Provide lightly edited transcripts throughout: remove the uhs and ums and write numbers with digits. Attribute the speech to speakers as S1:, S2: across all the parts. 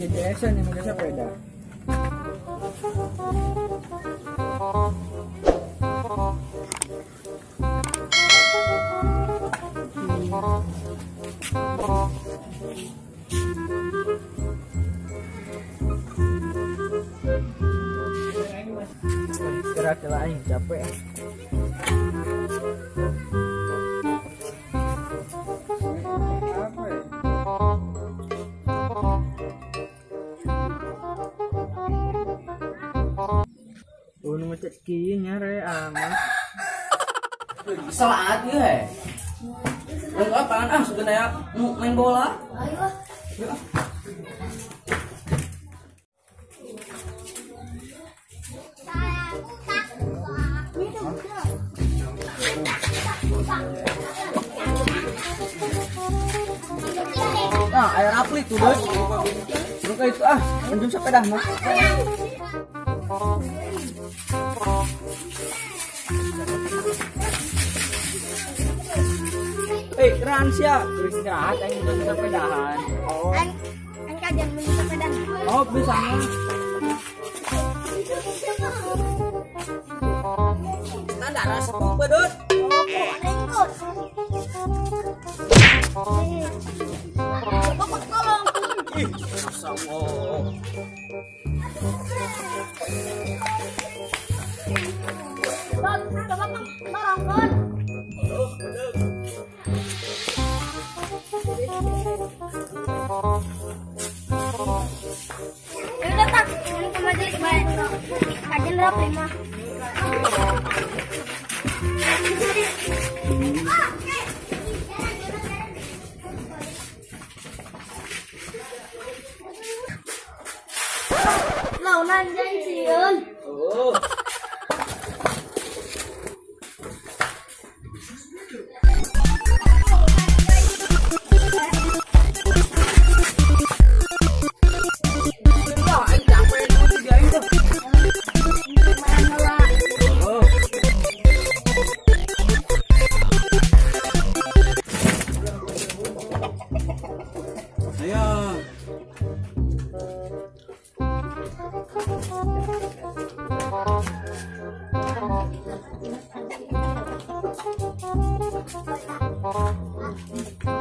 S1: JJS-an yang pakai sepeda. Istirahat lah aing capek. Nu ngecek kieu nyare amat.
S2: Salah ieu he. Lalu apaan ah sudah nu main bola.
S3: Ayo.
S2: Ah, air apli tuh, Bos. Terus itu ah, anjung sepeda mah.
S1: Keren sia, terus istirahat aing udah sepedahan. Oh.
S3: Aing kajian beli sepeda.
S1: Oh, bisa mah.
S2: Standar sepung pedut.
S3: Oh, bapak tolong.
S2: Ih, masyaallah.
S3: Bapak tolong, Kon. Udah tak, ini ke majelis baik. Kajian rapi mah. Launan janjian.
S2: Oh.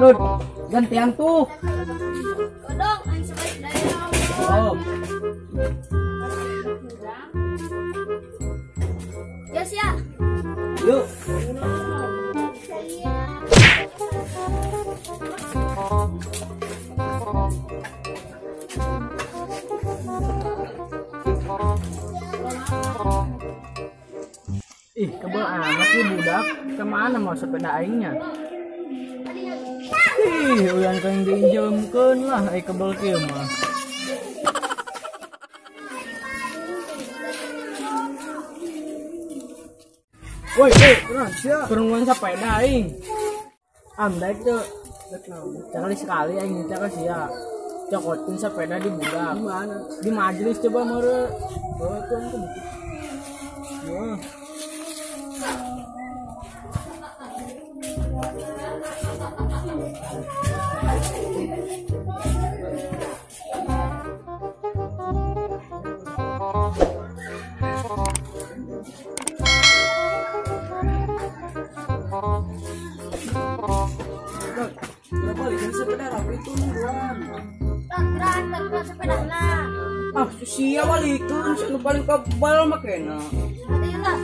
S1: Lud, gantian tuh.
S3: Kodong, aing sebalik daerah.
S1: Oh.
S3: Yes ya.
S1: Yuk. Ih, kebel amat sih budak. Kemana mau sepeda aingnya? Ih, uyan kain diinjemkeun lah ai kebel kieu mah. Woi, woi, kurang sia. Kurang sepeda aing. Am daek teu. Sekali-sekali aing minta ka sia. Cokotin sepeda di budak.
S2: Di mana?
S1: Di majelis coba mere. Bawa tuh ke. Wah.
S2: Ah, sia balikeun, nu paling kebal mah kena.
S3: Atuh lah.